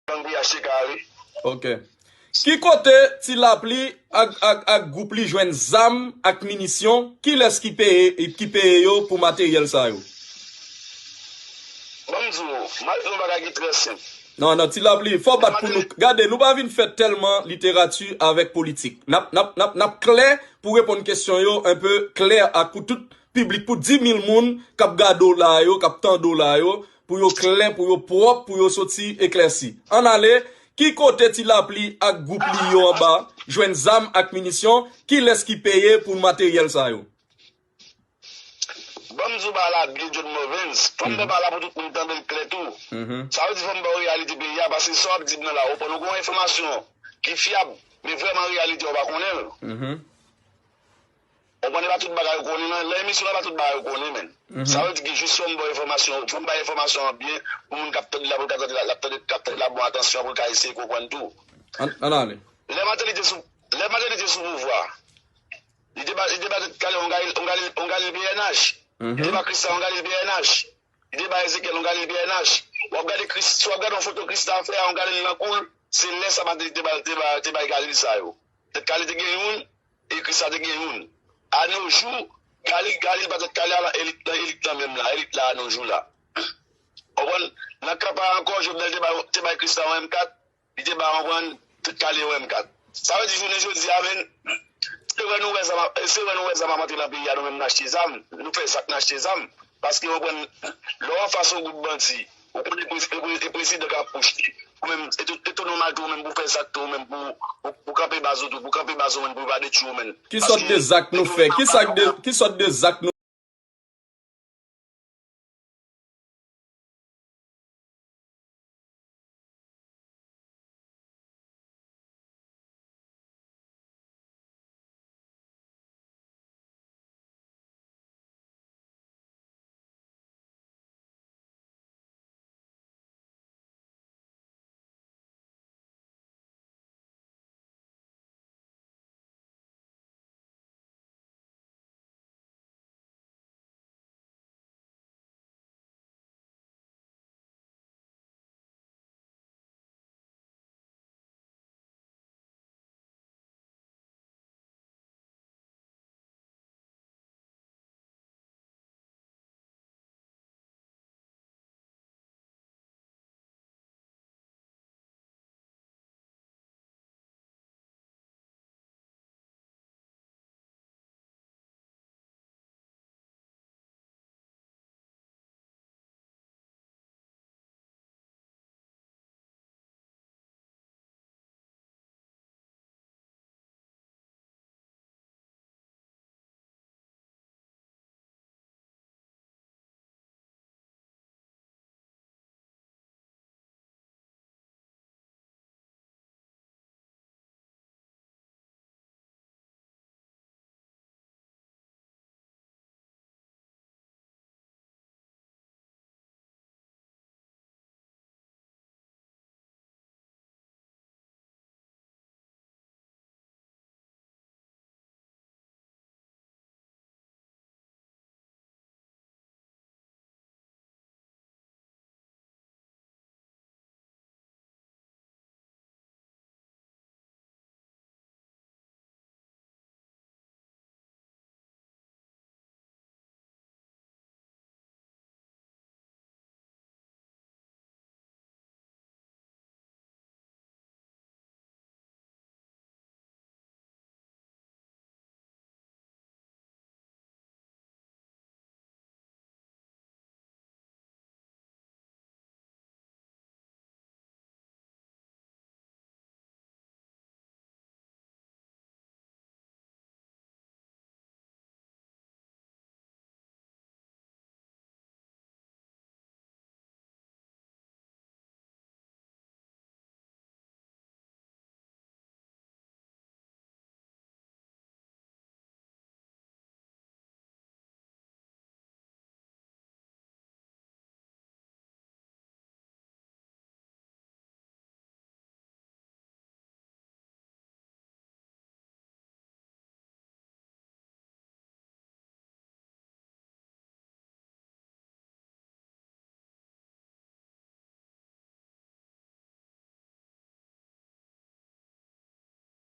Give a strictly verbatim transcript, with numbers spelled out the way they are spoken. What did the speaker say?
gang P H T K a, wi. Ok. Ki kote Ti Lapli ak, ak, ak gwoup li jwenn zam ak minisyon? Kilès ki peye, ki peye yo pou materyèl sa yo? Ban m di w, m al di w yon bagay ki trè senp. Non, non, Ti Lapli, fò w bat pou nou. Gade, nou pa vin fè tèlman literati avèk politik. N ap, n ap, n ap, n ap klè pou reponn kesyon yo, enpe klè ak pou tout piblik, pou dis mil moun k ap gade w la yo, k ap tande w la yo, pou yo klè, pou yo pwòp, pou yo soti eklèsi. Ann ale, ki kote Ti Lapli ak gwoup li yo anba jwenn zam ak minisyon? Kilès ki peye pou materyèl sa yo? Ban m di w bagay la byen, John Movens. Fò m fè bagay la pou tout moun tande l klè tou. Sa vle di fò m ba w reyalite peyi a, paske sa w ap di m nan la, ou konn ou gen yon enfòmasyon ki fyab, men vrèman reyalite a w pa konnen l. Ou konnen pa tout bagay ou konnen nan, nan emisyon la pa tout bagay ou konnen, men. Sa vle di ke jis fò m ba w enfòmasyon, fò m bay enfòmasyon an byen, pou moun k ap tande la, pou l ka tande la, l ap tande, k ap tande la bon atansyon, pou l ka eseye konprann tou. Ann, ann ale. Lè Martelly te sou, lè Martelly te sou pouvwa, Li te ba, li te ba tèt kale yon galil, yon galil, yon galil P N H. Li te ba Christa yon galil P N H. Li te ba Ezekiel yon galil P N H. W ap gade Chris, si w ap gade yon foto Christa fè a yon galil nan kou l, se lè sa Martelly te ba, te ba, te bay galil sa yo. Tèt kale te gen youn, e Christa te gen youn. A no jou, galil, galil ba tèt kale a nan elit, nan elit lan menm la, elit la a no jou la. Ou konprann? Nan kanpay ankò, Jovenel te bay, te bay Christa yon M kat, Li te ba w konprann, tout kale yo M kat. Sa vle di jounen jodi a, men, se vre nou wè zam, se vre nou wè zam ap antre nan peyi a, nou menm n achte zam, nou fè zak n achte zam. Paske w konprann, lè w anfas yon gwoup bandi, ou konnen e prezidan k ap pwoche, ou menm, e tou, e tou nòmal tou, ou menm pou fè zak tou, ou menm pou, pou, pou kanpe baz ou tou, pou kanpe baz ou menm, pou yo pa detwi w menm. Ki sòt de zak nou fè? Ki sòt de, ki sòt de zak